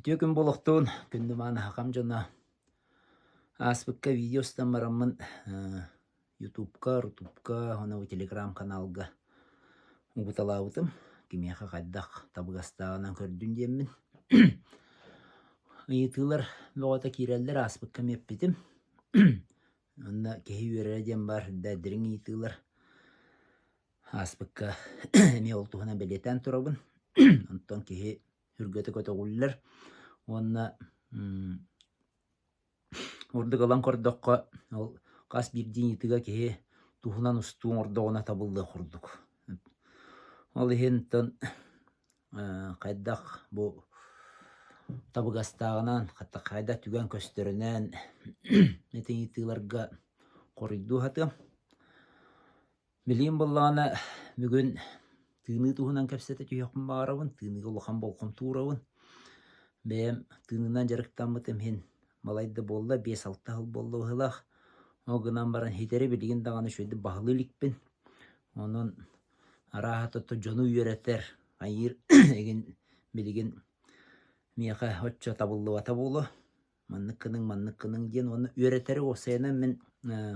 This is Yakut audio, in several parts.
Үтүө күн буолуохтун, күндү мааны хахам дьоно. Ааспыкка видео устан бараммын Ютубка, Рутубка уонна Телеграм-каналга угуталаабытым. Кимиэхэ хайдах табыгастааҕынан көрдүн диэммин. Ыйытыылар бөҕөтө киирэллэр, ааспыкка эмиэ эппитим. Онно киһи үөрэрэ диэн баар, да дириҥ ыйытыылар. Ааспыкка эмиэ ол туһунан бэлиэтээн турабын. Онтон киһи сүргэтэ көтөҕүллэр уонна ордук ылан көрдөххө, ол хас биирдии ыйытыыга киһи туһунан устуу оҥордоҕуна табыллыах курдук. Ол иһин оттон хайдах бу табыгастааҕынан, хайдах түгэн көстөрүнэн ити ыйытыыларга хоруйдуу сатыам. Билигин буоллаҕына бүгүн тыыныы туһунан кэпсэтэ түһүөхпүн баҕарабын, тыыныыга улахан болҕомто уурабын. Бэйэм тыынынан дьарыктаммытым иһин балай да буолла, 5-6 сыл буолла быһыылаах. Ол гынан баран ситэри билигин даҕаны үчүгэйдик баһылыы иликпин. Онон арааһа тото дьону үөрэтэр, айыыр игин билигин миэхэ оччо табыллыбата буолуо. Маннык гыныҥ, маннык гыныҥ диэн уонна үөрэтэри уопсайынан мин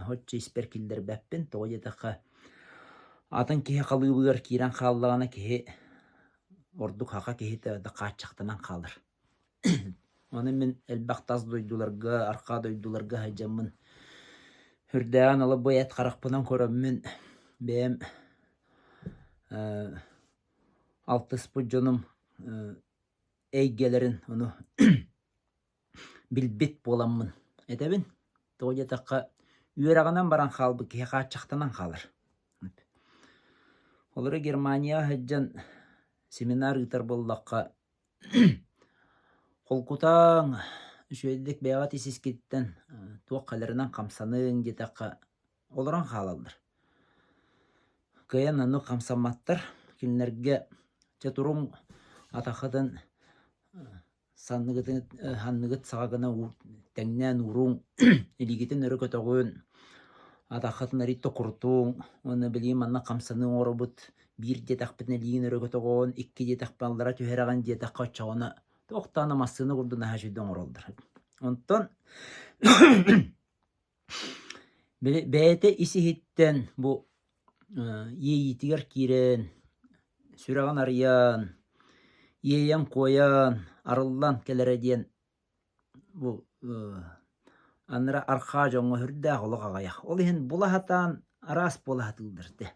оччо испэр киллэрбэппин. Тоҕо диэтэххэ, атын киһи халыыбыгар киирэн хааллаҕына киһи ордук саха киһитэ да хааччахтанан хаалар. Ону мин элбэх тас дойдуларга, арҕаа дойдуларга сылдьаммын сүрдээҕин ала бу эт харахпынан көрөммүн бэйэм алтыспыт дьонум эйгэлэрин ону билбит буоламмын этэбин. Тоҕо диэтэххэ, үөрэҕинэн баран хаалбыт киһи хааччахтанан хаалар. Олору Германияҕа сылдьан семинар ыытар буоллахха, холкутааҥ, үчүгэйдик бэйэҕит ис-искиттэн туох кэлэринэн хамсаныҥ диэтэххэ, олорон хаалаллар. Кыайан оннук хамсамматтар. Кинилэргэ чэ туруҥ атаххытын санныгытын санныгыт саҕа гына тэҥнээн ууруҥ, илиигитин өрө көтөҕүн, атаххытын арыый токурутуҥ уонна билигин манна хамсаныы оҥоробут, биир диэтэхпитинэ илиигин өрө көтөҕөҕүн, икки диэтэхпинэ аллара түһэрэҕин диэтэххэ оччоҕуна туох даҕаны массыына курдук наһаа үчүгэйдик оҥороллор. Онтон Били бэйэтэ ис-иһиттэн бу иэйиитигэр киирэн, сүрэҕин арыйан, иэйэн-куойан, арыллан кэлэрэ диэн бу анара архаа дьоҥҥо сүрдээх олох аҕыйах. Ол иһин була сатаан араас буола сатыыллар этэ.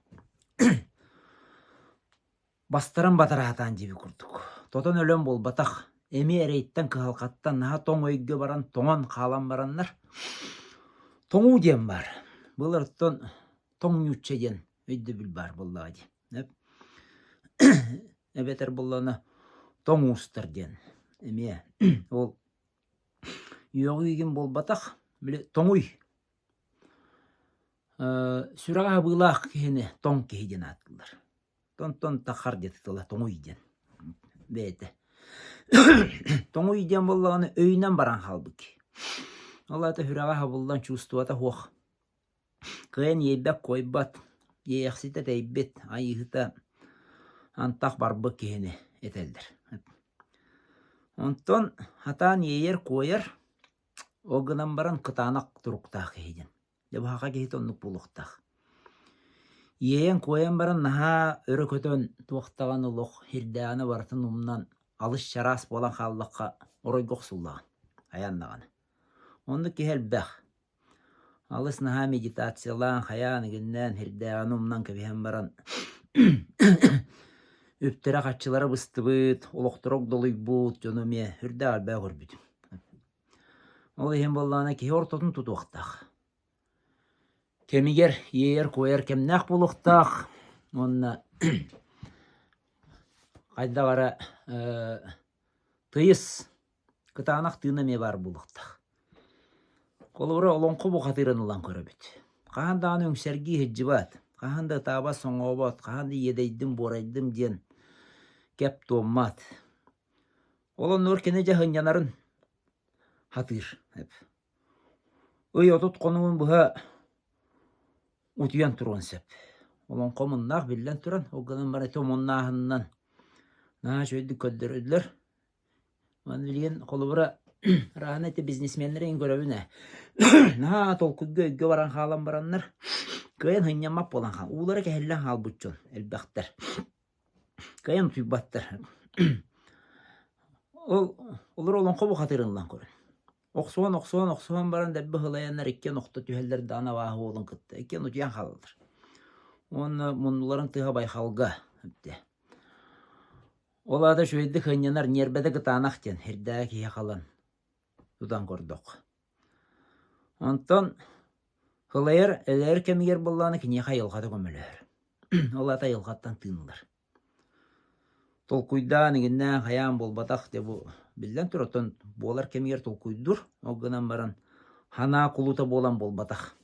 Бастарын батара сатаан диэбит курдук. Тотон өлөн буолбатах, эмиэ эрэйтэн, кыһалҕаттан наһаа тоҥ өйгө баран, тоҥон хаалан бараннар, тоҥуу диэн баар. Былыр оттон тоҥ ньуучча диэн өйдөбүл баар буоллаҕа дии. Эбэтэр буоллаҕына тоҥ уустар диэн эмиэ ол үөҕүү игин буолбатах, били тоҥуй сүрэҕэ аһабыылаах киһини тоҥ киһи диэн ааттыыллар. Онтон тахар диэт тыла тоҥуй диэн бэйэтэ. Тоҥуй диэн буоллаҕына өйүнэн баран хаалбыт киһи. Ол аата сүрэҕэ хабыллан чувствота суох. Кыайан иэйбэт-куойбат, иэйэхситэ тэйбит, айыыһыта антах барбыт киһини этэллэр. Онтон сатаан иэйэр-куойар, ол гынан баран кытаанах туруктаах киһи диэн. Дьэ бу саха киһитэ оннук буолуохтаах. Иэйэн-куойан баран наһаа өрө көтөн туох даҕаны олох сирдээҕини барытын умнан алыс чараас буолан хааллахха оройго охсуллаҕын, хайаан даҕаны. Оннук киһи элбэх. Алыс наһаа медитациялаан, хайаан игиннээн, сирдээҕини умнан кэбиһэн баран үптэрэ-харчылара быстыбыт, олохторо огдолуйбут дьону эмиэ сүрдээх элбэҕи көрбүтүм. Ол иһин буоллаҕына киһи ортотун тутуохтаах. Кэмигэр иэйэр-куойар кэмнээх буолуохтаах уонна хайдах эрэ тыйыс, кытаанах тыына эмиэ баар буолуохтаах. Холобура, олоҥхо бухатыырын ылан көрөбүт. Хаһан даҕаны үҥсэргии сылдьыбат, хаһан да ытаабат-соҥообот, хаһан да иэдэйдим-буорайдым диэн кэп туоммат. Ол оннугар кини дьэ сынньанарын сатыыр. Ый 30 хонугун быһа утуйан туруон сөп. Олоҥхо омуннаах биллэн туран, ол гынан баран ити омуннааһынынан наһаа үчүгэйдик көрдөрөллөр. Онон билигин холобура рано ити бизнесменнэри иҥ көрөбүн ээ. Наһаа толкуйга өйгө баран хаалан бараннар кыайан сынньаммат буолан хаал уулара кэһиллэн хаалбыт дьон элбэхтэр. Кыайан утуйбаттар. Ол олор олоҥхо бухатыырын ылан көрүн. Охсуһан, охсуһан, охсуһан баран дэлби сылайаннар иккиэн охто түһэллэр даҕаны абааһы уолун кытта. Иккиэн утуйан хаалаллар. Уонна муннуларын тыаһа байхалга эбитэ. Ол аата үчүгэйдик сынньанар ньиэрбэтэ кытаанах диэн сирдээҕи киһи халан тутан көрдөх. Онтон сылайар, элэйэр кэмигэр буоллаҕына киниэхэ айылҕата көмөлөһөр. Ол аата айылҕаттан тыынылар. Толкуйдаан, игиннээн, хайаан буолбатах дьэ бу биллэн турар, оттон буолар кэмигэр толкуйдуур, ол гынан баран санаа кулута буолан буолбатах.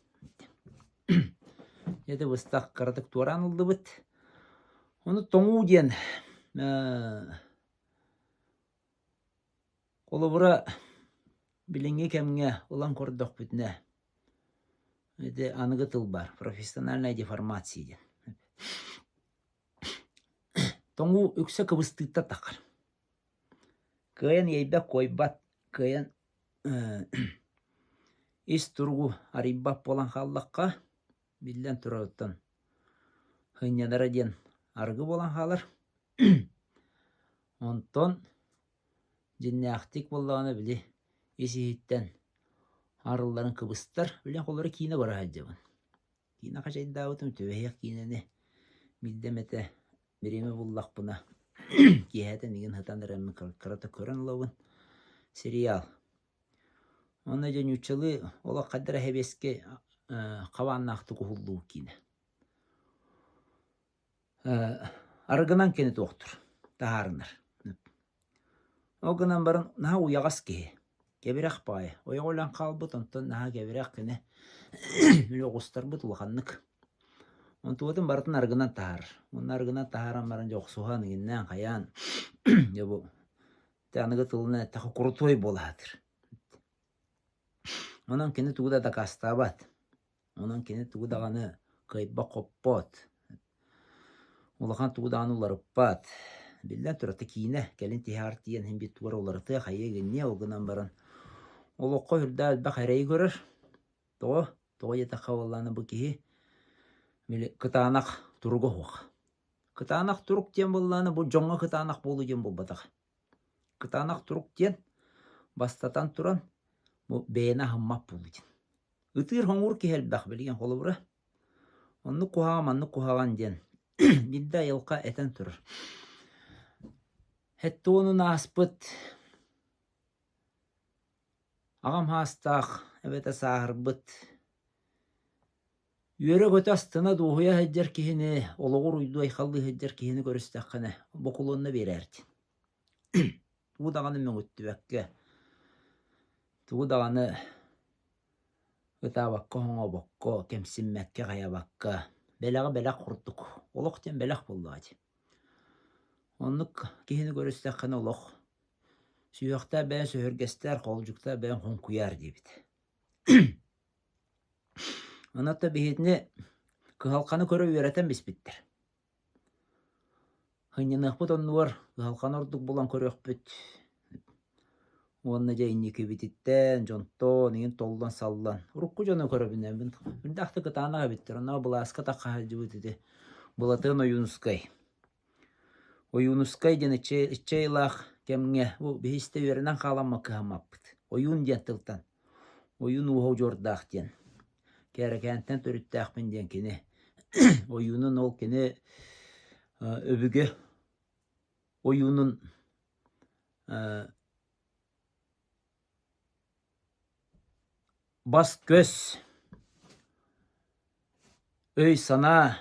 Ити быстах кыратык туораан ыллыбыт. Ону тоҥуу диэн холобура билиҥҥи кэмҥэ ылан көрдөхпүтүнэ ити аныгы тыл баар профессиональная деформация диэн. Тоҥуу үксэ кыбыстыыттан таххар. Кыайан иэйбэт-куойбат, кыайан ис туругу арыйбат буолан хааллахха, биллэн турарыттан сынньанара диэн арыгы буолан хаалар. Онтон дьиҥнээхтик буоллаҕына били ис-иһиттэн арылларын кыбыстар, били холоро киинэ бара сылдьабын. Киинэ хачайдаабытым түбэһиэх киинэни биирдэ эмэтэ бириэмэ буллахпына киэһэтин игин сытан эрэммин кырата көрөн ылабын сериал. Уонна дьэ нууччалыы олох хайдах эрэ сэбиэскэй хабааннаахтык уһуллубут киинэ. Арыгынан кини туохтур, таһаарынар. Ол гынан баран наһаа уйаҕас киһи, кэбирэх баҕайы. Ойоҕо өлөн хаалбыт, онтон наһаа кэбирэх кини били оҕустарбыт улаханнык. Онтубутун барытын арыгынан таһаарар. Уонна арыгынан таһааран баран дьэ охсуһан, иҥиннээн, хайаан дьэ бу аныгы тылынан эттэххэ крутой буола сатыыр. Онон кини тугу да дакаастаабат. Онон кини тугу даҕаны кыайбат-хоппот, улахан тугу даҕаны уларыппат. Биллэн турар, киинэ кэлин тиһэҕэр тиийэн иһин биир тугу эрэ уларытыа, хайыа гынньа, ол гынан баран олоххо сүрдээх элбэх эрэйи көрөр. Тоҕо? Тоҕо диэтэххэ буоллаҕына бу киһи били кытаанах туруга суох. Кытаанах турук диэн буоллаҕына бу дьоҥҥо кытаанах буолуу диэн буолбатах. Кытаанах турук диэн бастатан туран бу бэйэни аһыммат буолуу диэн. Ытыыр-хоҥуур киһи элбэх билигин холобура. Оннук куһаҕан, маннык куһаҕан диэн биирдэ айылҕа этэн турар. Сэттэ уонун ааспыт аҕам саастаах эбэтэ сааһырбыт үөрэ-көтө астына дуоһуйа сылдьар киһини, олоҕу уруйдуу айхаллыы сылдьар киһини көрүстэххинэ бокулуонна биэрээр диэн. Тугу даҕаны мөҥүттүбэккэ, тугу даҕаны ытаабакка-хоҥообокко, кэмсиммэккэ-хайабакка, бэлэҕи бэлэх курдук, олох диэн бэлэх буоллаҕа дии. Оннук киһини көрүстэххинэ олох сүһүөхтээх бэйэҥ сөһүргэстээр, хоолдьуктаах бэйэҥ хоҥкуйаар диэбит. Онон биһигини кыһалҕаны көрө үөрэтэн биспиттэр. Сынньаныахпыт оннугар кыһалҕаны ордук булан көрүөхпүт уонна дьэ инникибититтэн, дьонтон игин толлон-саллан урукку дьону көрөбүн эбин үрдээх да кытаанах эбиттэр онно былааска тахха сылдьыбыт ити Былатыан Ойуунускай Ойуунускай диэн иччи айылаах кэмҥэ бу биһи истэ үөрэнэн хаалан кыһаммаппыт ойуун диэн тылтан ойуун ууһа удьуордаах диэн Кээрэкээнтэн төрүттээхпин диэн кини ойуунун ол кини өбүгэ ойуунун бас-көс өй-санаа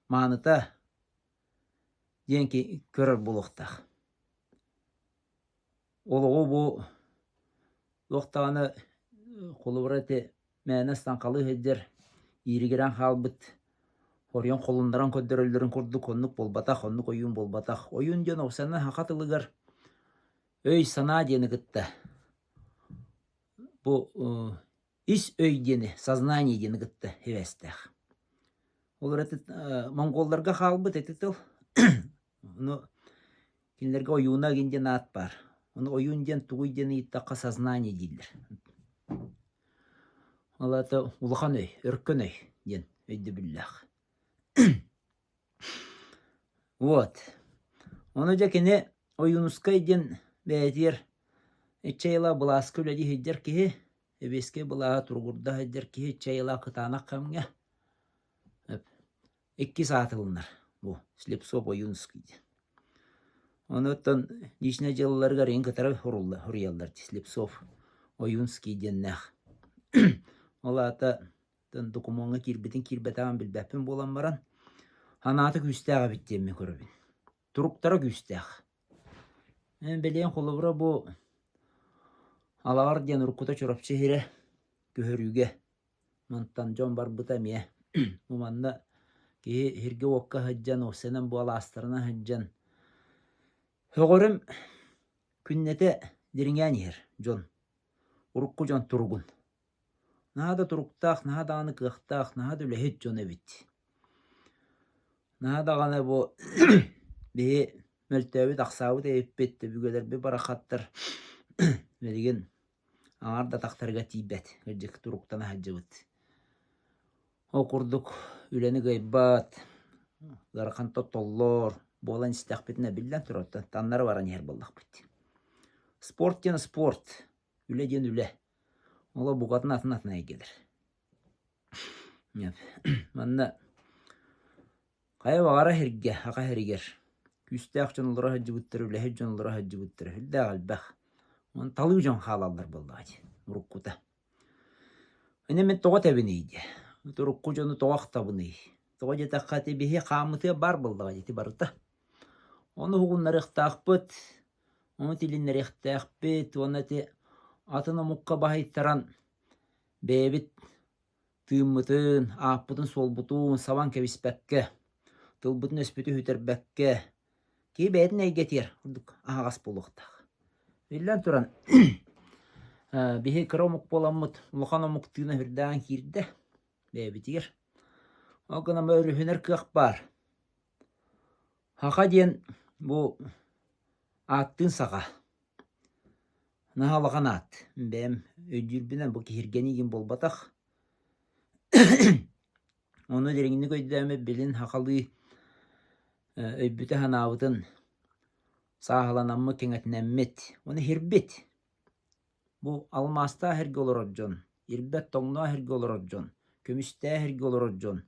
мааныта диэн көрөр буолуохтаах. Олоҕу бу туох даҕаны холобура ити мээнэ ыстаҥхалыы сылдьар ииригирэн хаалбыт хоруйан холуннаран көрдөрөллөрүн курдук оннук буолбатах, оннук ойуун буолбатах. Ойуун диэн офсана саха тылыгар өй-санаа диэни кытта бу ис өй диэни, сознание диэни кытта сибээстээх. Ол эрэ монголларга хаалбыт ити тыл. Ону кинилэргэ ойууна игин диэн аат баар. Ону ойуун диэн тугуй диэн ыйыттахха сознание дииллэр. Ол аата улахан өй, өркөн өй диэн өйдөбүллээх. Вот. Ону дьэ кини Ойуунускай диэн бэйэтигэр иччэ айылаах былааска үлэлии сылдьар киһи, сэбиэскэй былааһы туругурда сылдьар киһи иччэ айылаах кытаанах кэмҥэ иккис аатылынар бу Слепцов Ойуунускай диэн. Онуттан личнэй дьыалаларыгар иҥ кытары суруйаллар Слепцов Ойуунский диэннээх. Ол аата докумуоҥҥа киирбитин киирбэтэҕин билбэппин буолан баран, санаата күүстээх эбит диэммин көрөбүн. Туруктара күүстээх. Бэлиэн холобура бу Алаҕар диэн уруккута Чурапчы сирэ көһөрүүгэ Мантан дьон барбыта эмиэ. Бу манна киһи сиргэ-уокка сылдьан, уопсайынан бу алаастарынан сылдьан сөҕөрүм күннэтэ дириҥээн иһэр дьон, урукку дьон туругун. Наһаа да туруктаах, наһаа даҕаны кыахтаах, наһаа да үлэһит дьон эбит. Наһаа даҕаны бу биһи мөлтөөбүт-ахсаабыт эбиппит, өбүгэлэрбит барахсаттар билигин аҥаар да атахтарыгар тиийбэт, кырдьык туруктана сылдьыбыт. Ол курдук үлэни кыайбат, ыарахан тоттоллор буолан истэхпитинэ биллэн турар, таннары баран иһэр буоллахпыт. Спорт диэн спорт, үлэ диэн үлэ. Олор букатын атын-атын эйгэлэр. Манна Хайа баҕара сиргэ, саха сиригэр күүстээх дьон олоро сылдьыбыттара, үлэһит дьон олоро сылдьыбыттара сүрдээх элбэх. Онон талыы дьон хаалаллар буоллаҕа дии, уруккута. Ини мин тоҕо этэбиний диэ, урукку дьону тоҕо ахтабыный? Тоҕо диэтэххэ ити биһи хааммытыгар баар буоллаҕа дии ити барыта. Ону уһугуннарыахтаахпыт, ону тилиннэриэхтээхпит уонна ити атын омукка баһыйтаран бэйэбит Тыыммытын, ааппытын-суолбутун сабан кэбиспэккэ, тылбытын-өспүтүн сүтэрбэккэ, киһи бэйэтин эйгэтигэр курдук аһаҕас буолуохтаах. Биллэн туран, биһи кыра омук буоламмыт, улахан омук тыына сүрдээҕин киирдэ бэйэбитигэр. Ол гынан өрүһүнэр кыах баар. Саха диэн бу ааттыын саха. Наһаа улахан аат. Бэйэм өйдүүрбүнэн бу киһиргэниигин буолбатах. Ону дириҥник өйдөөммүт билин сахалыы өйбүтэ-санаабытын сааһыланаммыт, кэҥэтинэммит, уонна иһирбит. Бу алмаастаах сиргэ олорор дьон, ирбэт тоҥноох сиргэ олорор дьон, көмүстээх сиргэ олорор дьон,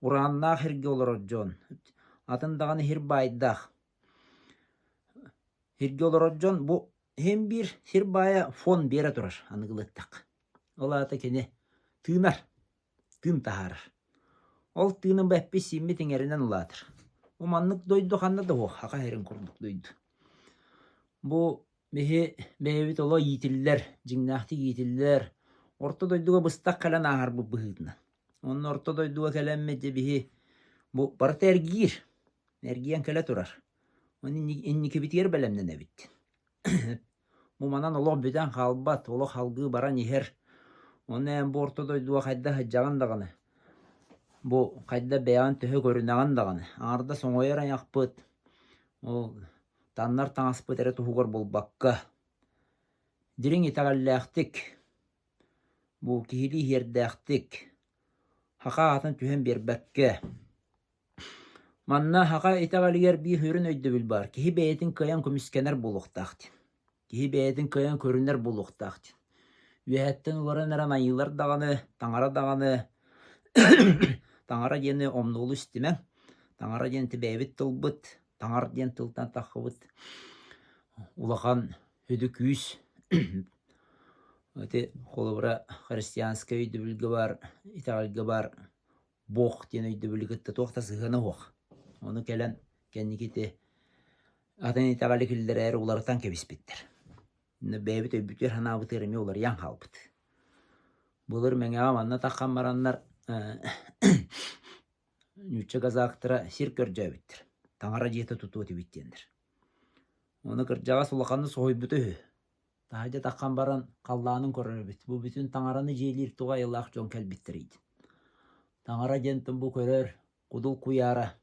урааннаах сиргэ олорор дьон, атын даҕаны сир баайдаах Сиргэ олорор дьон бу иһин биир сир баайа фон биэрэ турар аныгылыттах. Ол аата кини тыынар, тыын таһаарар. Ол тыынын бу эппит-сииммит иҥэринэн улаатар. Бу маннык дойду ханна да суох, саха сирин курдук дойду. Бу биһи бэйэбит олох иитиллэр, дьиҥнээхтик иитиллэр, орто дойдуга быстах кэлэн ааһарбыт быһыытынан. Онно орто дойдуга кэлэммит дьэ биһи бу барыта эргиир, эргийэн кэлэ турар. Оны инникибитигэр бэлэмнэнэбит. Бу манан олох бүтэн хаалбат, олох салгыы баран иһэр. Онно эн бу орто дойдуга хайдах сылдьаҕын даҕаны, бу хайда бэйэҕин төһө көрүнэҕин даҕаны, аҥардас оҥойор айахпыт, ол таннар таҥаспыт эрэ туһугар буолбакка, дириҥ итэҕэллээхтик, бу киһилии иһиэрдээхтик, саха аатын түһэн биэрбэккэ, Манна саха итэҕэлигэр биир сүрүн өйдөбүл баар: киһи бэйэтин кыайан көмүскэнэр буолуохтаах диэн. Киһи бэйэтин кыайан көрүнэр буолуохтаах диэн. Үөһэттэн уларан эрэн айыылар даҕаны, таҥара даҕаны таҥара диэни омнуолу истимэҥ. Таҥара диэн ити бэйэбит тылбыт, таҥар диэн тылтан таххыбыт улахан сүдү күүс. Ити холобура христианскай өйдөбүлгэ баар, итэҕэлгэ баар Бог диэн өйдөбүлү кытта туох да сыһыана суох. Ону кэлэн кэнники ити атын итэҕэли киллэрээри уларытан кэбиспиттэр. Бэйэбит өйбүтүгэр-санаабытыгар эмиэ уларыйан хаалбыт. Былыр Мэҥэҕэ манна таххан бараннар нуучча казактара сир көрдөөбүттэр. Таҥара дьиэтэ тутуо этибит диэннэр. Ону кырдьаҕас улаханнык соһуйбута үһү. Таһырдьа таххан баран халлаанын көрөр эбит. Бу бүтүн таҥараны дьиэлиир туох айылаах дьон кэлбиттэрий диэн. Таҥара диэн бу көрөр кудул куйаара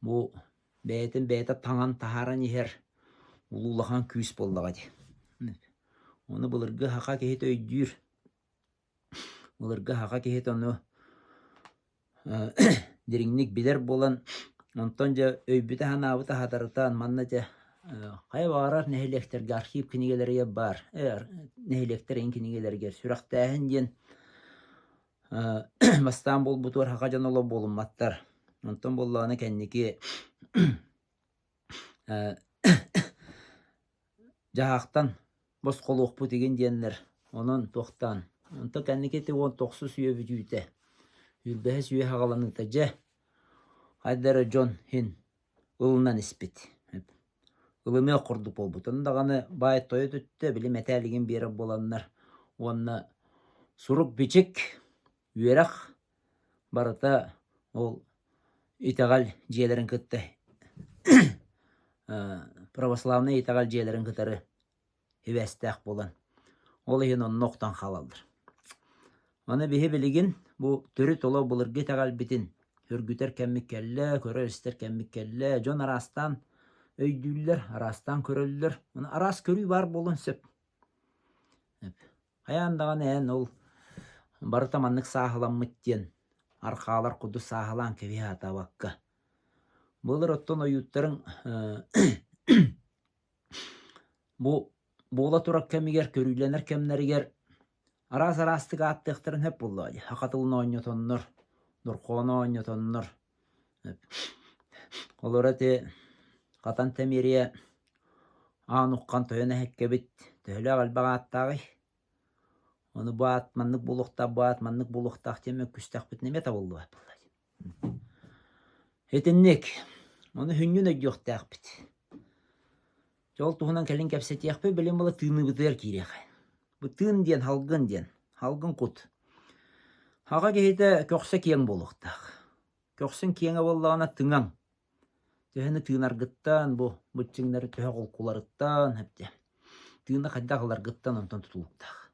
бу бэйэтин бэйэтэ таҥан таһааран иһэр. Улуу улахан күүс буоллаҕа дии. Ону былыргы саха киһитэ өйдүүр. Былыргы саха киһитэ ону дириҥник билэр буолан, онтон дьэ өйбүтэ-санаабыта хатарытан манна дьэ хайа баҕарар нэһилиэктэргэ архив кинигэлэригэр баар, нэһилиэктэр эҥин кинигэлэригэр сүрэхтээһин диэн бастаан буолбутугар саха дьоно олох буолумматтар. Онтон буоллаҕына кэнники дьаһаахтан босхолуохпут игин диэннэр онон туохтаан онтон кэнники ити уон тохсус үйэ бүтүүтэ сүүрбэһис үйэ саҕаланыыта дьэ хайда эрэ дьон иһин ылынан испит ылыныах курдук буолбут ону даҕаны баай тойот өттө били мэтээлигин биэрэр буоланнар уонна сурук-бичик үөрэх барыта ол итэҕэл дьиэлэрин кытта православнай итэҕэл дьиэлэрин кытары сибээстээх буолан ол иһин онно охтон хаалаллар. Аны биһи билигин бу төрүт олох былыргы итэҕэлбитин сөргүтэр кэммит кэллэ, көрөр-истэр кэммит кэллэ. Дьон араастаан өйдүүллэр, араастаан көрөллөр. Аны араас көрүү баар буолуон сөп. Хайаан даҕаны эн ол барыта маннык сааһыламмыт диэн архаалар курдук сааһылаан кэбиһэ сатаабакка. Былыр оттон ойууттарыҥ бу буола турар кэмигэр, көрүүлэнэр кэмнэригэр араас-араастык ааттыахтарын сөп буоллаҕа дии. Саха тылын оонньотоннор, дорхоону оонньотоннор. Олоро ити Хатан Тэмиэрийэ Аан Уххан тойон эһэккэбит төһөлөөх элбэх ааттааҕый? Ону бу аат маннык буолуохтаах, бу аат маннык буолуохтаах диэн мөккүстэхпитинэ эмиэ табыллыбат буолла дии. Итинник. Ону сүнньүн өйдүөхтээхпит. Дьэ ол туһунан кэлин кэпсэтиэхпит, билин була тыыныыбытыгар киириэхэ. Бу тыын диэн халгын диэн, халгын кут. Аҕа киһитэ көхсө киэҥ буолуохтаах. Көхсүн киэҥэ буоллаҕына тыҥаҥ. Төһөнү тыынаргыттан, бу быччыҥнары төһө холкуларыттан, эптэ. Тыына хайдах ыларгыттан онтон тутулуктаах.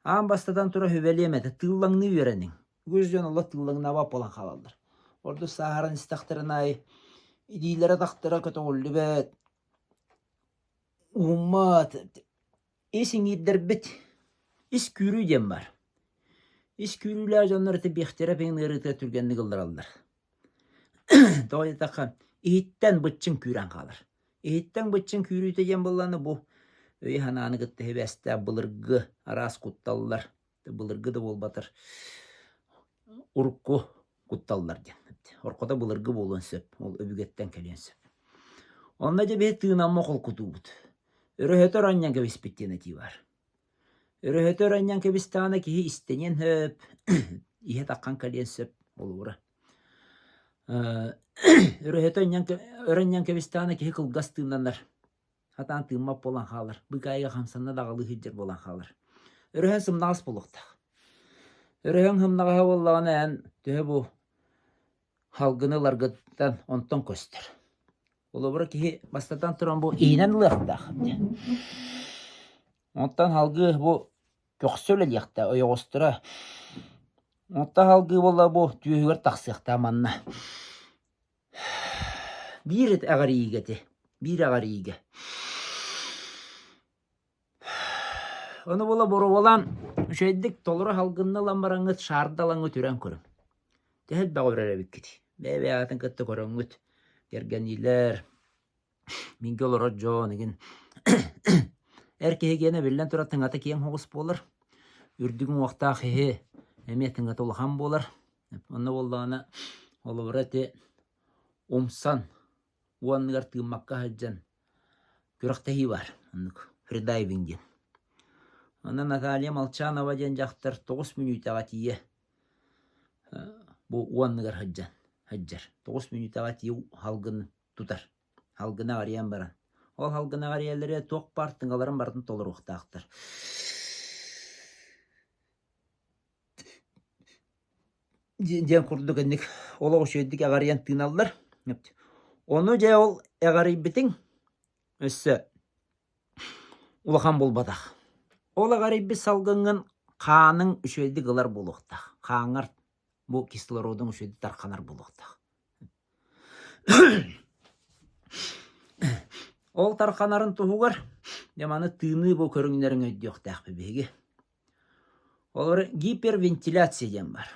Аан бастатан тура сүбэлиэм этэ, тыыллаҥныы үөрэниҥ. Үгүс дьон олох тыыллаҥнаабат буолан хаалаллар. Ордук сааһыран истэхтэрин аайы илиилэрэ-атахтара көтөҕүллүбэт, уһуммат, ис иҥиирдэрбит ис күүрүү диэн баар. Ис күүрүүлээх дьоннор ити биэхтэрэ пиҥ ыарыытыгар түргэнник ыллараллар. Тоҕо диэтэххэ, иһиттэн быччыҥ күүрэн хаалар. Иһиттэн быччыҥ күүрүүтэ диэн буоллаҕына бу өйү-санааны кытта сибээстээх былыргы араас кутталлар, былыргы да буолбатар урукку кутталлар диэн. Оркото былыргы буолуон сөп, ол өбүгэттэн кэлиэн сөп. Онно дьэ биһи тыынамма холкутуубут. Өрөһөтөр анньан кэбиспит диэн этии баар. Өрөһөтөр анньан кэбистэҕинэ киһи истэниэн сөп, иһэ таххан кэлиэн сөп холобура. Өрөһөтө анньан өрө анньан кэбистэҕинэ киһи кылгас тыыннанар. Сатаан тыыммат буолан хаалар, быыкаайыга хамсанна даҕалыы сылдьар буолан хаалар. Өрөһөн сымнаҕас буолуохтаах. Өрөһөҥ сымнаҕаһа буоллаҕына эн төһө бу халгыны ыларгыттан онтон көстөр. Холобура киһи бастатан туран бу иһинэн ылыахтаах. Онтон салгыы бу көхсө үлэлиэхтээх, ойоҕосторо. Онтон салгыы буолла бу түөһүгэр тахсыахтаах манна. Биир эҕэрийиигэ ити, биир эҕэрийиигэ. Ону буола боруобалаан үчүгэйдик толору салгынна ылан бараҥҥыт шаардалаҥҥыт үрэн көрүҥ. Төһө элбэҕи үрэр эбиккит. Бэйэ-бэйэҕитин кытта көрөҥҥүт, кэргэниилэр, мингэ олорор дьон игин эр киһи гиэнэ биллэн турар тыҥата киэҥ соҕус буолар. Үрдүк уҥуохтаах киһи эмиэ тыҥата улахан буолар. Онно буоллаҕына холобура ити умсан уонныгар тыыммакка сылдьан күрэхтэһии баар оннук фридайвинг диэн. Онно Наталья Молчанова диэн дьахтар 9 мүнүүтэҕэ тиийэ бу уонныгар сылдьан сылдьар. 9 мүнүүтэҕэ тиийэ салгын тутар. Салгына аҕарыйан баран. Ол салгына аҕарыйаллара туох баар тыҥаларын барытын толоруохтаахтар. Диэн курдук инник олох үчүгэйдик эҕэрийэн тыыналлар. Ону дьэ ол эҕэрийбитиҥ өссө улахан буолбатах. Ол эҕэрийбит салгыҥҥын хааныҥ үчүгэйдик ылар буолуохтаах. Хааҥҥар бу кислородуҥ үчүгэйдик тарханар буолуохтаах. Ол тарханарын туһугар дьэ маны тыыныы бу көрүҥнэрин өйдүөхтээхпит биһиги. Олор гипервентиляция диэн бар.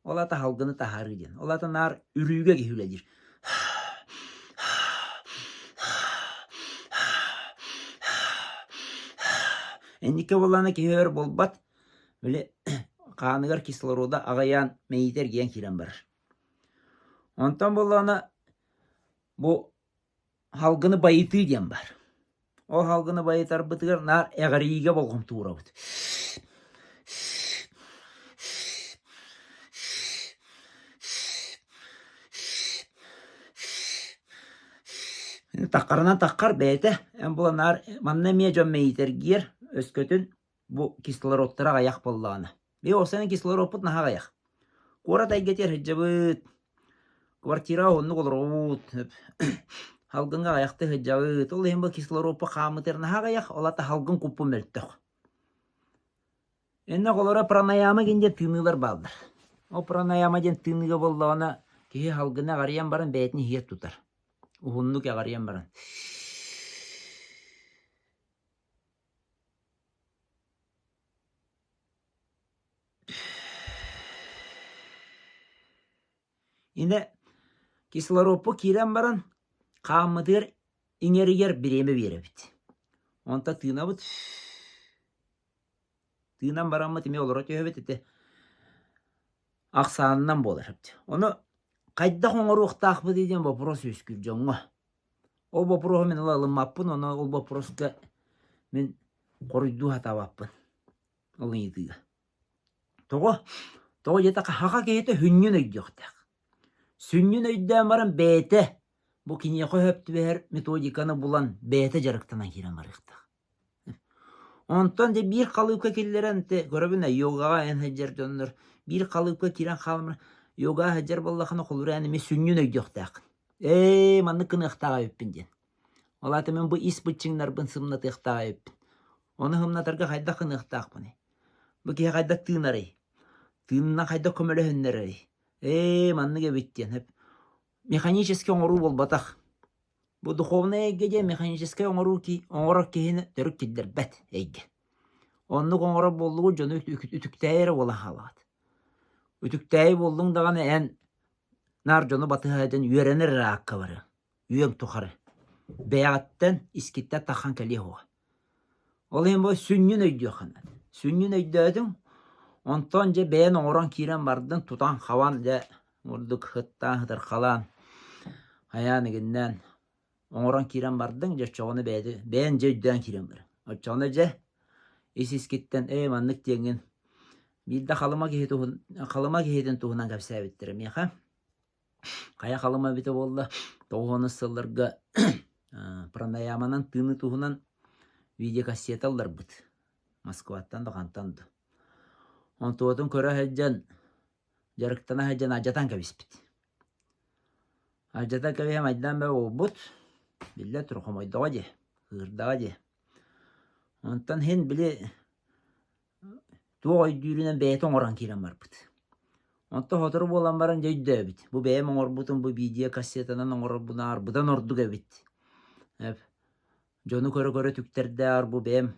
Ол аата салгыны таһаарыы диэн. Ол аата наар үрүүгэ киһи үлэлиир. Инникки буоллаҕына киһи өр буолбат. Били хааныгар кислорода аҕыйаан мэйиитэ эргийэн киирэн барар. Онтон буоллаҕына бу Салгыны байытыы диэн баар. Ол салгыны байытарбытыгар наар эҕэрийиигэ болҕомто уурабыт. Таххарынан таххар бэйэтэ эн була наар манна эмиэ дьон мэйиитэргиэр өскөтүн Бу кислородтара аҕыйах буоллаҕына. Биһи уопсайынан кислородпут наһаа аҕыйах. Куорат эйгэтигэр сылдьабыт, квартираҕа уһуннук олоробут, салгыҥҥа аҕыйахта сылдьабыт. Ол иһин бу кислородпут хааммытыгар наһаа аҕыйах, ол аата салгын куппун мөлтөх. Иннэ олоро пранаяма диэн тыыныылар бааллар. Ол пранаяма диэн тыыныыга буоллаҕына киһи салгыны аҕарыйан баран бэйэтин иһигэр тутар. Уһуннук эҕэрийэн баран. Инэ кислородпут киирэн баран хааммытыгар иҥэригэр бириэмэ биэрэбит. Онто тыынабыт тыынан бараммыт эмиэ олоро түһэбит ити ахсаанынан буолар. Ону хайдах оҥоруохтаахпытый диэн боппуруос үөскүүр дьоҥҥо. Ол боппуруоһу мин ыла ылыммаппын, ону ол боппуруоска мин хоруйдуу сатаабаппын ол ыйытыыга. Тоҕо? Тоҕо диэтэххэ, саха киһитэ сүнньүн өйдүөхтээх. Сүнньүн өйдөөн баран бэйэтэ бу киниэхэ сөп түбэһэр методиканы булан бэйэтэ дьарыктанан киирэн барыахтаах. Онтон дьэ биир халыыпка киллэрэн те көрөбүн ээ йогаҕа эн сылдьар дьоннор биир халыыпка киирэн хаалан йогаҕа сылдьар буоллаххына холобура эн эмиэ сүнньүн өйдүөхтээххин. Ээ маннык гыныахтаах эбиппин диэн. Ол аата мин бу ис быччыҥнарбын сымнатыахтаах эбиппин. Ону сымнатарга хайдах гыныахтаахпыный? Бу киһи хайдах тыынарый? Тыынынан хайдах көмөлөһүннэрэрий? Ээ маннык эбит диэн. Механически оҥоруу буолбатах. Бу духовнай эйгэ диэн механическай оҥоруу оҥорор киһини төрүт киллэрбэт эйгэ. Оннук оҥорор буоллугу дьону үтүктээйи эрэ буолан хаалаҕыт. Үтүктээйи буоллуҥ даҕаны эн наар дьону батыһа сылдьан үөрэнэр эрэ аакка барыаҥ. Үйэҥ тухары. Бэйэҕиттэн, искиттэн таххан кэлиэ суоҕа. Ол иһин бу сүнньүн өйдүөххэ наада. Сүнньүн өйдөөтүҥ, онтон дьэ бэйэн оҥорон киирэн бардын, тутан-хабан дьэ ордук һыттаан-һытырхалаан, хайаан игиннээн оҥорон киирэн бардыҥ, дьэ оччоҕуна бэйэтэ бэйэн дьэ өйдөөн киирэн барыҥ. Оччоҕуна дьэ ис-искиттэн ээ маннык диэҥҥин биирдэ Халыма киһи туһун Халыма киһитин туһунан кэпсээбиттэрэ миэхэ. Хайа халыма эбитэ буолла, тоҕус сылларга пранаяманан тыыныы туһунан видеокассета ылларбыт. Москваттан да хантан да. Онтуотун көрө сылдьан, дьарыктана сылдьан алдьатан кэбиспит. Алдьатан кэбиһэн майдаан бөҕө буолбут. Биллэ турар хомойдоҕо дии, кыырдаҕа дии. Онтон иһин били Туох өйдүүрүнэн бэйэтэ оҥорон киирэн барбыт. Онтон сотору буолан баран дьэ өйдөөбүт. Бу бэйэм оҥорбутум бу видеокассетанан оҥорорбунаар быдан ордук эбит. Дьону көрө-көрө түктэрдээҕэр бу бэйэм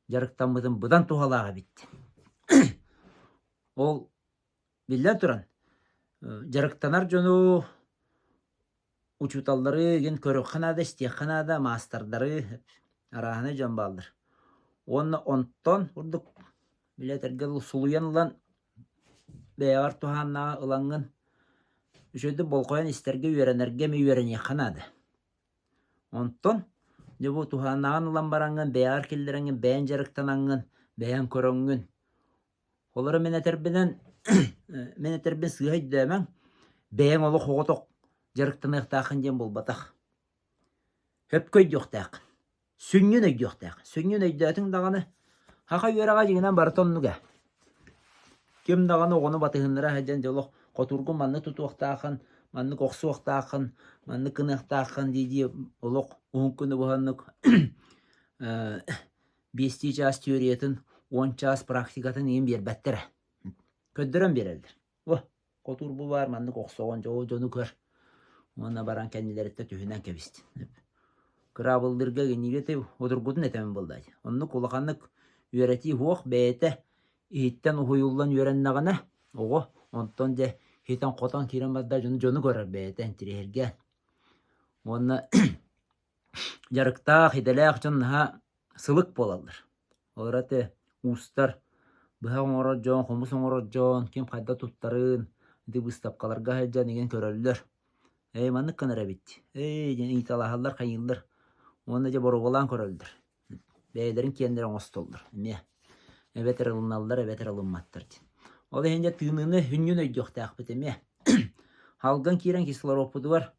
дьарыктаммытым быдан туһалаах эбит. Ол биллэн туран дьарыктанар дьону Учууталлары игин көрүөххэ наада, истиэххэ наада, маастардары, арааһынай дьон бааллар. Уонна онтон курдук били этэргэ дылы сулуйан ылан бэйэҕэр туһааннааҕы ылаҥҥын үчүгэйдик болҕойон истэргэ, үөрэнэргэ эмиэ үөрэниэххэ наада. Онтон дьэ бу туһааннааҕын ылан бараҥҥын, бэйэҕэр киллэрэҥҥин, бэйэҥ дьарыктанаҥҥын, бэйэҥ көрөҥҥүн Олору мин этэрбинэн, мин этэрбин сыыһа өйдөөмөҥ, бэйэҥ олох оҕотох дьарыктаныахтааххын диэн буолбатах. Сөпкө өйдүөхтээххин. Сүнньүн өйдүөхтээххин. Сүнньүн өйдөөтүҥ даҕаны, саха үөрэҕэ дьиҥинэн барыта оннук ээ. Ким даҕаны оҕону батыһыннара сылдьан дьэ олох хотуургун маннык тутуохтааххын, маннык охсуохтааххын, маннык гыныахтааххын дии-дии олох уһун күнү быһа оннук биэстии чаас теориятын, уон чаас практикатын иһин биэрбэттэрэ. Көрдөрөн биэрэллэр. О, хотуур бу баар маннык охсоҕун, дьону көр. Уонна баран кэннилэриттэн түһүнэн кэбистин. Кыраабыллыырга гиннииргэ обургутун этэбин буоллаа дии. Оннук улаханнык үөрэтии суох бэйэтэ иһиттэн уһуйуллан үөрэннэҕинэ оҕо онтон дьэ ситэн-хотон киирэн барда дьону дьону көрөр бэйэтэ интириэһиргээн. Уонна дьарыктаах, идэлээх дьон наһаа сылык буолаллар. Олор аты уустар, быһах оҥорор дьон, хомус оҥорор дьон ким хайдах туттарын ити быыстапкаларга сылдьан игин көрөллөр. Ээ маннык гынар эбит, ээ диэн ыйыталаһаллар, хайыыллар уонна дьэ боруобалаан көрөллөр. Бэйэлэрин киэннэрэ оҥостоллор эмиэ. Эбэтэр ылыналлар, эбэтэр ылымматтар диэн. Ол иһин дьэ тыыныыны сүнньүн өйдүөхтээхпит эмиэ. Халгын киирэн кислородпутугар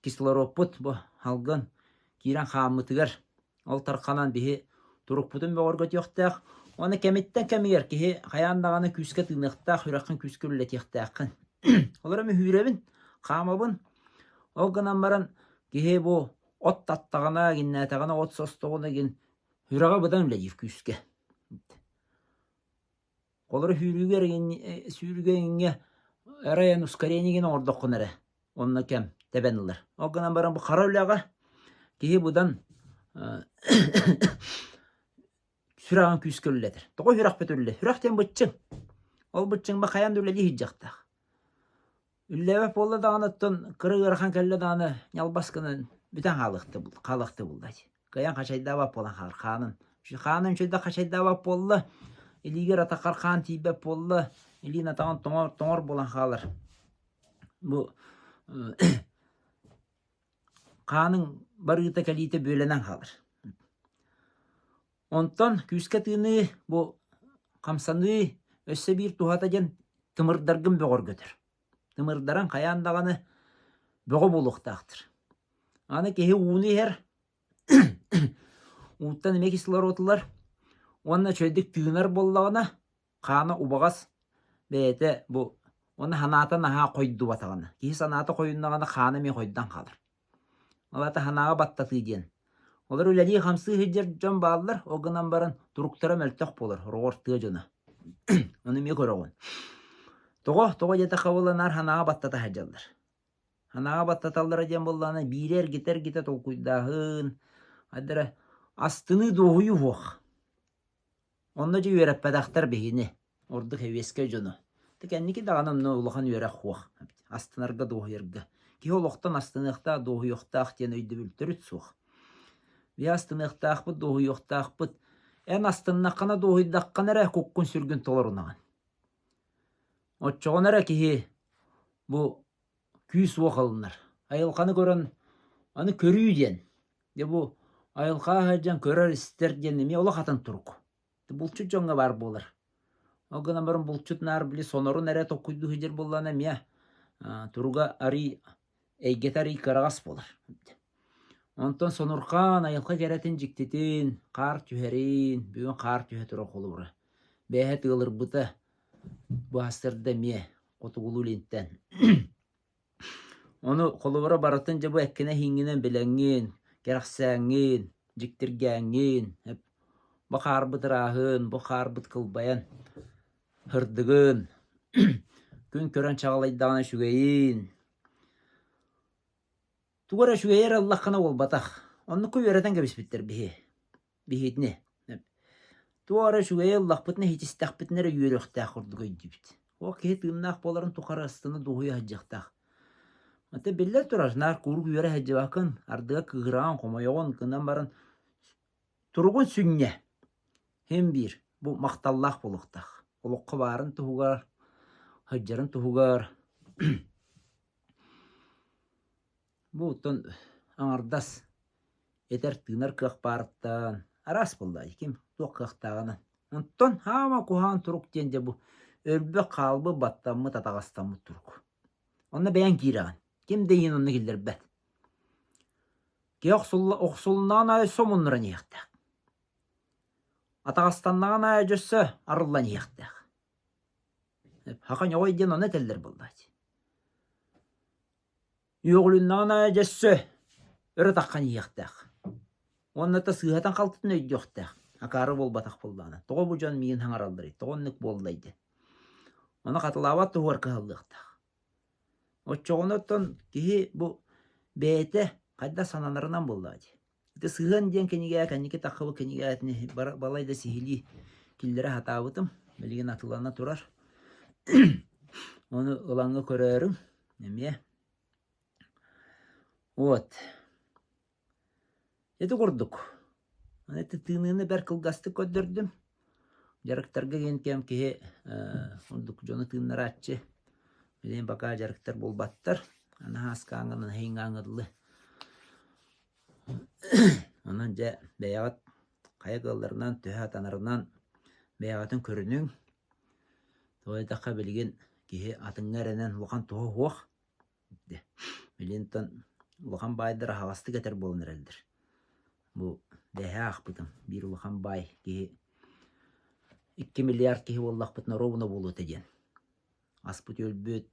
кислородпут бу халгын киирэн хааммытыгар ол тарханан биһи турукпутун бөҕөргөтүөхтээх. Уонна кэмиттэн кэмигэр киһи хайаан даҕаны күүскэ тыыныахтаах, сүрэххин күүскэ үлэлэтиэхтээххин. Олор эмэ сүүрэбин, хаамабын. Ол гынан баран киһи бу от таттаҕына, гиннээтэҕинэ, от состоҕуна гин сүрэҕэ быдан үлэлиир күүскэ. Олору сүүрүүгэ сүүрүүгэ иҥҥэ эрэ ускорение гин оҥордоххуна эрэ онно кэм тэбэн ылар. Ол гынан баран бу хара үлэҕэ киһи быдан сүрэҕин күүскэ үлэлэтэр. Тоҕо сүрэхпит үлэлиир? Сүрэх диэн быччыҥ. Ол быччыҥба хайаан да үлэлии сылдьыахтаах. Үллээбэт буолла даҕаны оттон кыра ыарахан кэллэ даҕаны ньалбас гынан бүтэн хаалыахта хаалыахта булла дии. Кыайан хачайдаабат буолан хаалар хаанын. Хаанын үчүгэйдик хачайдаабат буолла, илиигэр атаххар хаан тиийбэт буолла, илиин атаҕын тоҥор тоҥор буолан хаалар. Бу хааныҥ барыыта кэлиитэ бүөлэнэн хаалар. Онтон күүскэ тыыныы бу хамсаныы өссө биир туһата диэн тымырдаргын бөҕөргөтөр. Тымырдарыҥ хайаан даҕаны бөҕө буолуохтаахтар. Аны киһи ууну иһэр, ууттан эмиэ кислород ылар уонна үчүгэйдик тыынар буоллаҕына, хаана убаҕас бэйэтэ бу уонна санаата наһаа хойдубатаҕына, киһи санаата хойуннаҕына хаана эмиэ хойдон хаалар. Ол аата санааҕа баттатыы диэн. Олор үлэлии-хамсыы сылдьар дьон бааллар, ол гынан баран туруктара мөлтөх буолар, сороҕор тыа дьоно. Ону эмиэ көрөҕүн. Тоҕо? Тоҕо диэтэххэ буолла наар санааҕа баттата сылдьаллар. Санааҕа баттаталлара диэн буоллаҕына биири эргитэ-эргитэ толкуйдааһын, хайдара астыныы дуоһуйуу суох. Онно дьэ үөрэппэтэхтэр биһини, ордук эбиэскэй дьону. Ты кэнники даҕаны онно улахан үөрэх суох эбит, астынарга, дуоһуйарга. Киһи олохтон астыныахтаах, дуоһуйуохтаах диэн өйдөбүл төрүт суох. Биһи астыныахтаахпыт, дуоһуйуохтаахпыт. Эн астыннаххына, дуоһуйдаххына эрэ куккун-сүргүн толорунаҕын. Оччоҕуна эрэ киһи бу күүс-уох ылынар. Айылҕаны көрөн аны көрүү диэн, дьэ бу айылҕаҕа сылдьан көрөр-истэр диэн эмиэ олох атын турук. Булчут дьоҥҥо баар буолар. Ол гынан баран булчут наар били сонорун эрэ толкуйдуу сылдьар буоллаҕына эмиэ туруга арый эйгэтэ арый кыараҕас буолар. Онтон сонурхаан айылҕа кэрэтин дьиктитин, хаар түһэрин, бүгүн хаар түһэ турар холобура. Бээһэ тыалырбыта, бу астарда эмиэ хотугулуу-илинтэн. Ону холобура барытын дьэ бу эккинэ-иһиҥҥинэн билэҥҥин, кэрэхсээҥҥин, дьиктиргээҥҥин, бу хаарбыт ырааһын, бу хаарбыт кылбайан сырдыгын, күн көрөн чаҕылыйдаҕына үчүгэйин. Тугу эрэ үчүгэйи эрэ ыллаххына буолбатах. Оннукка үөрэтэн кэбиспиттэр биһи. Биһитини. Туох эрэ үчүгэйи ыллахпытына, иһитистэхпитинэ эрэ үөрүөхтээх курдук өйдүүбүт. Ол киһи тыыннаах буоларын тухары астына дуоһуйа сылдьыахтаах. Ата биллэн турар, наар куруук үөрэ сылдьыбаккын, ардыга кыыһыраҕын, хомойоҕун гынан баран туругун сүнньэ син биир бу махталлаах буолуохтаах. Олоххо баарын туһугар, сылдьарын туһугар Бу оттон аҥардас этэр-тыынар кыах баарыттан араас буолла ким туох кыахтааҕынан. Онтон хаама куһаҕан турук диэн дьэ бу өлбөх хаалбыт, баттаммыт, атаҕастаммыт турук. Онно бэйэҥ киирэҕин. Ким да эйигин онно киллэрбэт. Киһи охсулуннаҕын аайы сомуннуран иһиэхтээх. Атаҕастаннаҕын аайы дьөссө арыллан иһиэхтээх. Хаха ньоҕой диэн ону этэллэр буоллааччы. Үөҕүлүннэҕин аайы дьөссө өрө таххан иһиэхтээх. Уонна да сыыһатын-халтытын өйдүөхтээх. Акаары буолбатах буоллаҕына. Тоҕо бу дьон миигин саҥаралларый, тоҕо оннук буоллай диэн. Ону хатылаабат туһугар кыһаллыахтаах. Оччоҕуна оттон киһи бу бэйэтэ Хайдах сананарынан буоллаҕа дии. Ити сыһыан диэн кинигэ кэнники таххыбыт кинигээтин балай да сиһилии киллэрэ сатаабытым. Билигин атылана турар. Ону ылаҥҥа көрөөрүҥ эмиэ. Вот. Ити курдук. Ити тыыныыны бэрт кылгастык көрдөрдүм. Дьарыктарга диэн кэм киһи ордук дьону тыыннарааччы. Билигин пока дьарыктар буолбаттар. Наһаа аскааҥҥа, наһаа дылы. Онон дьэ бэйэҕит хайа кыалларынан, төһө атанарынан бэйэҕитин көрүнүҥ. Тоҕо диэтэххэ билигин киһи атыҥҥа эрэнэн улахан туһа суох. Билигин улахан баайдар аһаҕастык этэр буолан эрэллэр. Бу бэһээ аахпытым биир улахан баай киһи 2 миллиард киһи буоллахпытына ровно буолуо этэ диэн. Аспыт-үөлбүт,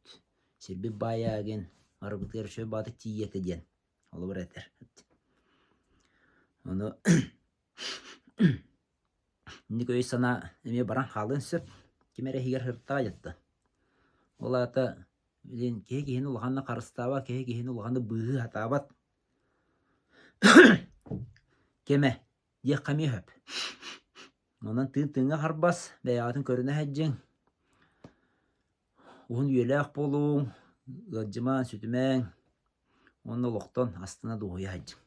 сирбит баайа игин арыбытыгар үчүгэй баҕатык тиийиэ этэ диэн Холобур этэр. Ону инник өй-санаа эмиэ баран хаалыан сөп. Ким эрэ иһигэр сырыттаҕа дьатта. Ол аата билин киһи киһини улаханнык харыстаабат, киһи киһини улаханнык быыһыы сатаабат кэмэ диэххэ эмиэ сөп. Онон тыын тыыҥҥа харбас, бэйэҕитин көрүнэ сылдьыҥ. Уһун үйэлээх буолуҥ, ыалдьымаҥ, сүтүмэҥ уонна олохтон астына дуоһуйа сылдьыҥ.